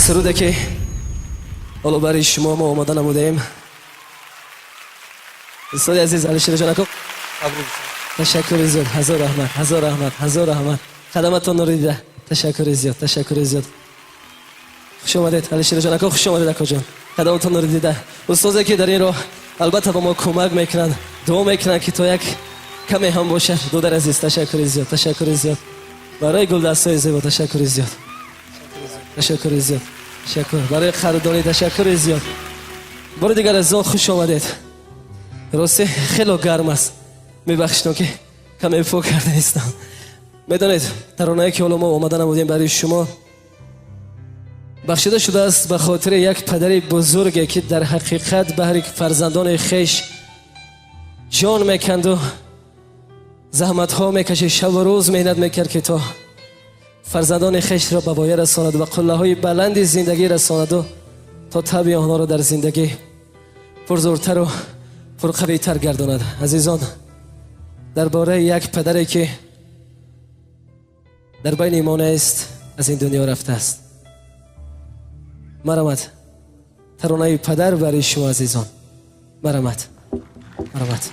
Суруде ки ҳоло барои шумо мо омода намудаем. Устоди азиз Алишерҷон ако, ташаккури зиёд, ҳазор раҳмат, ҳазор раҳмат, ҳазор раҳмат. Қадаматон нури дида. Ташаккури зиёд, ташаккури зиёд. Хуш омадед, Алишерҷон ако, хуш омадед, акоҷон. Қадаматон нури дида. Устозе ки дар ин роҳ албатта ба мо кӯмак мекунанд, дуо мекунанд, ки то як каме ҳам бошад. Додари азиз, ташаккури зиёд, ташаккури зиёд. Барои гулдастҳои зебо ташаккури зиёд. Ташаккури зиёд. Ташаккур. Барои қадрдонӣ ташаккури зиёд. Бори дигар, азизон, хуш омадед. Рости хело гарм аст. Мебахшидам, ки каме фо карда истам. Медонед, таронае ки ҳоло мо омада намудем барои шумо бахшида шудааст ба хотири як падари бузурге, ки дар ҳақиқат баҳри фарзандони хеш ҷон меканду заҳматҳо мекашид, шабу рӯз меҳнат мекард, ки то фарзандони хешро ба воя расонад ва қуллаҳои баланди зиндагӣ расонаду то табъи онҳоро дар зиндагӣ пурзӯртару пурқавитар гардонад. Азизон, дар бораи як падаре, ки дар байни мо нест, аз ин дунё рафтааст. Марамат, таронаи падар барои шумо, азизон. Марамат, марамат.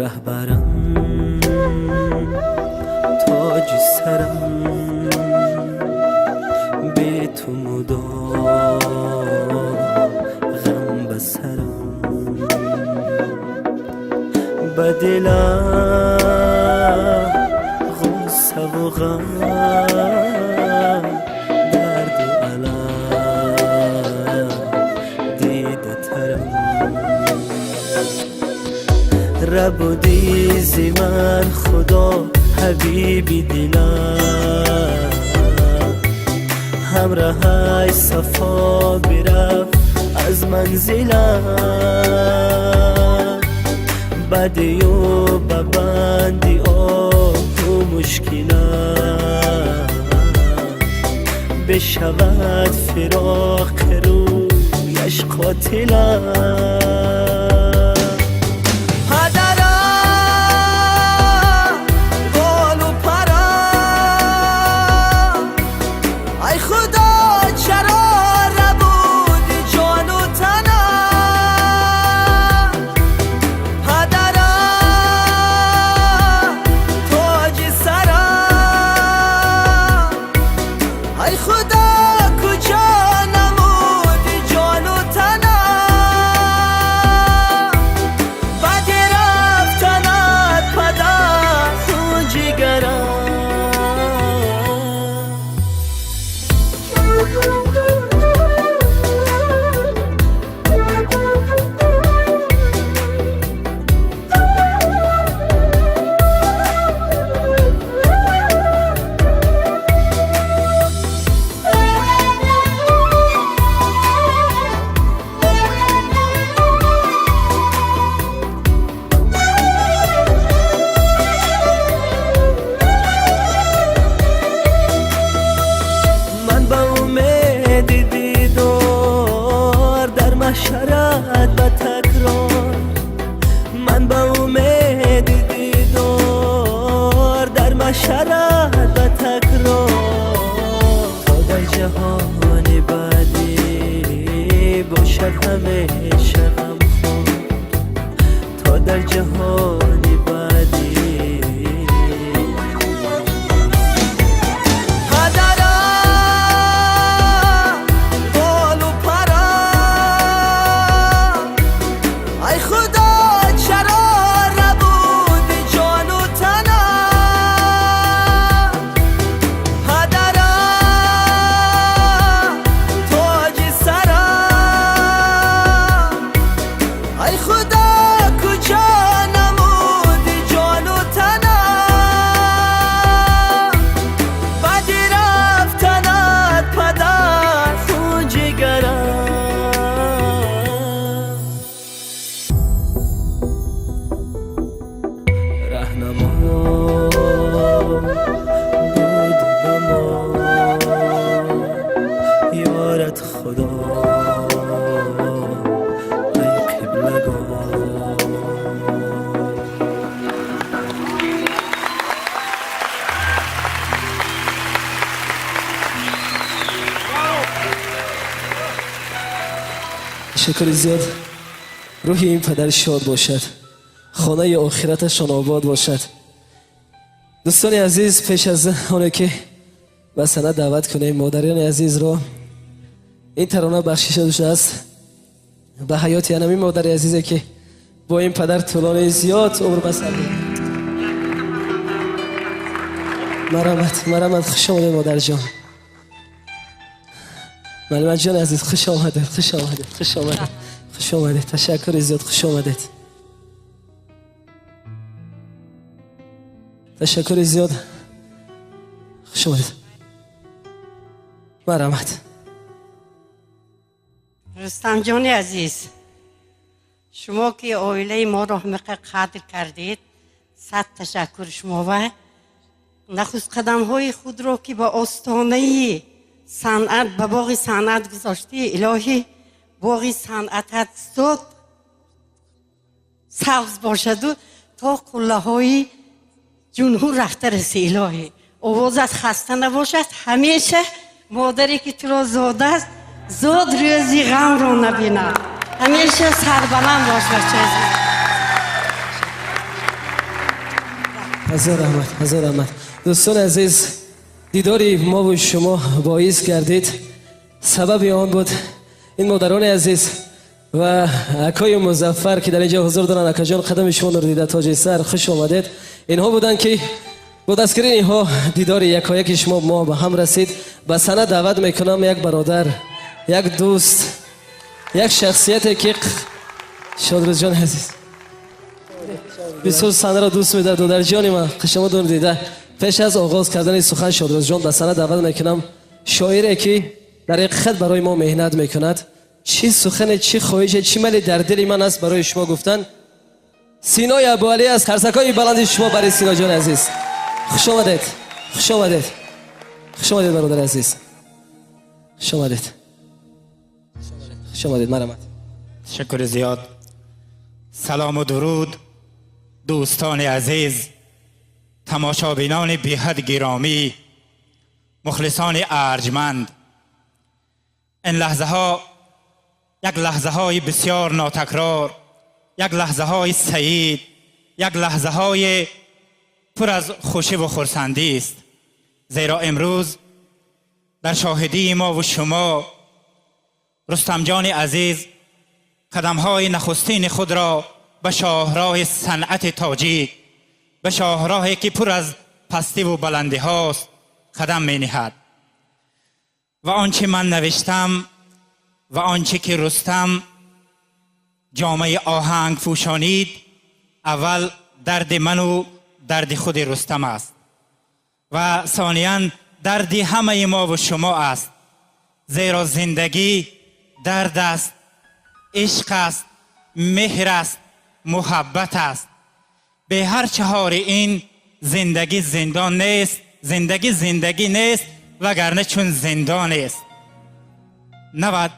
Раҳбарам, тоҷи сарам, бе ту мудом ғам ба сарам, ба дилам ғуссаву ғам, дарду алам дидатарам. Рабуди зи ман худо ҳабиби дилам, ҳамраҳай сафо бирафт аз манзилам, бадию ба банди оҳу мушкилам бишавад фироқи рӯяш қотилам. Падарам, болу парам, ай худо, чаро рабуди ҷону танам? Падарам, тоҷи сарам, ай худо, куҷо намуди ҷону танам? Баъди рафтанат, падар, хун ҷигарам. Ман ба умеди дидор дар маҳшарат ба такрор, ман ба умеди дидор дар маҳшарат ба такрор, то дар ҷаҳони баъдӣ бошад ҳамеша ғамхор, то дар ҷаҳони баъдӣ. Падарам, болу парам, ай худо, чаро рабуди ҷону танам? Падарам, тоҷи сарам, ай худо, куҷо намуди Ташаккури зиёд. Рӯҳи ин падар шод бошад, хонаи охираташон обод бошад. Дӯстони азиз, пеш аз оне ки ба саҳна даъват кунем модарони азизро, ин тарона бахшида шудааст ба ҳаёти анами модари азизе, ки бо ин падар тӯлони зиёд умр ба сар бурд. Марҳамат, марҳамат, хуш омадед, модарҷон. Муаллимаҷони азиз, хуш омадед, хуш омадед, хуш омадед, хуш омадед. Ташаккури зиёд, хуш омадед. Ташаккури зиёд, хуш омадед. Марҳамат. Рустамҷони азиз, шумо ки оилаи моро ҳамақа қадр кардед, сад ташаккур шумова. Нахуст қадамҳои худро ки ба остонаи санъат, ба боғи санъат гузоштӣ, илоҳӣ боғи санъатат зуд сабз бошаду то қуллаҳои ҷунҳур рафта расӣ. Илоҳӣ овозат хаста набошад. Ҳамеша модаре ки туро зодааст, зуд рӯзи ғамро набинад. Ҳамеша сарбаланд бош, бачаи азиз. Ҳазор раҳмат, ҳазор раҳмат. Дӯстони азиз, дидори мову шумо боис гардид, сабаби он буд ин модарони азиз ва акои Музаффар, ки дар инҷо ҳузур доранд. Акаҷон, қадами шумо нурдида, тоҷи сар, хуш омадед. Инҳо буданд, ки бо дастгирии инҳо дидори якояки шумо мо ба ҳам расид. Ба саҳна даъват мекунам як бародар, як дӯст, як шахсияте ки Шодрӯзҷони азиз бисёр саҳнаро дӯст медорад. Додарҷони ман, шумо дида. Пеш аз оғоз кардани сухан, Шодрӯзҷон, ба саҳна даъват мекунам шоире, ки дар ҳақиқат барои мо меҳнат мекунад. Чӣ сухане, чӣ хоҳише, чӣ мали дар дили ман аст барои шумо гуфтан. Синои Абуалӣ аст. Қарсакҳои баланди шумо барои Синоҷони азиз. Хуш омадед, хуш омадед, хуш омадед, бародари азиз, хуш омадед, хуш омадед, марҳамат. Ташаккури зиёд. Салому дуруд, дӯстони азиз, тамошобинони беҳад гиромӣ, мухлисони арҷманд. Ин лаҳзаҳо як лаҳзаҳои бисёр нотакрор, як лаҳзаҳои саид, як лаҳзаҳои пур аз хушиву хурсандӣ аст, зеро имрӯз дар шоҳидии мову шумо Рустамҷони азиз қадамҳои нахустини худро ба шоҳроҳи санъати тоҷик, ба шоҳроҳе ки пур аз пастиву баландиҳост, қадам мениҳад. Ва он чи ман навиштам ва он чи ки Рустам ҷомаи оҳанг пӯшонид, аввал дарди ману дарди худи Рустам аст ва сониян дарди ҳамаи мову шумо аст, зеро зиндагӣ дард аст, ишқ аст, меҳр аст, муҳаббат аст. Бе ҳар чаҳори ин зиндагӣ зиндон нест, зиндагӣ зиндагӣ нест, вагарна чун зиндон аст. Навад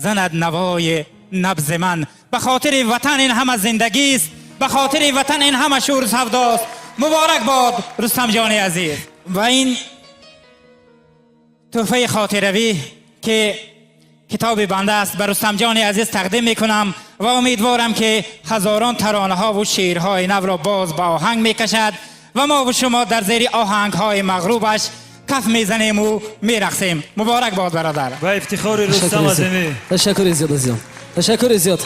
занад навои набзи ман. Ба хотири ватан ин ҳама зиндагист, ба хотири ватан ин ҳама шӯру савдост. Муборак бод, Рустамҷони азиз. Ва ин тӯҳфаи хотиравӣ, ки китоби банда аст, ба Рустамҷони азиз тақдим мекунам ва умедворам, ки ҳазорон таронаҳову шеърҳои навро боз ба оҳанг мекашад ва мо шумо дар зери оҳангҳои мағрубаш каф мезанему мерақсем. Муборак бод, бародар. Ба ифтихори Рустам Азимӣ. Ташаккури зиёд, азизон, ташаккури зиёд.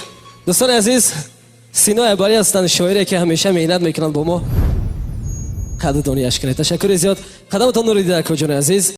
Дӯстони азиз, Синои Абуалӣ ҳастанд, шоире ки ҳамеша меҳнат мекунанд бо мо. Қадрдонияш кунед. Ташаккури зиёд, қадаматон нури дида, акоҷони азиз.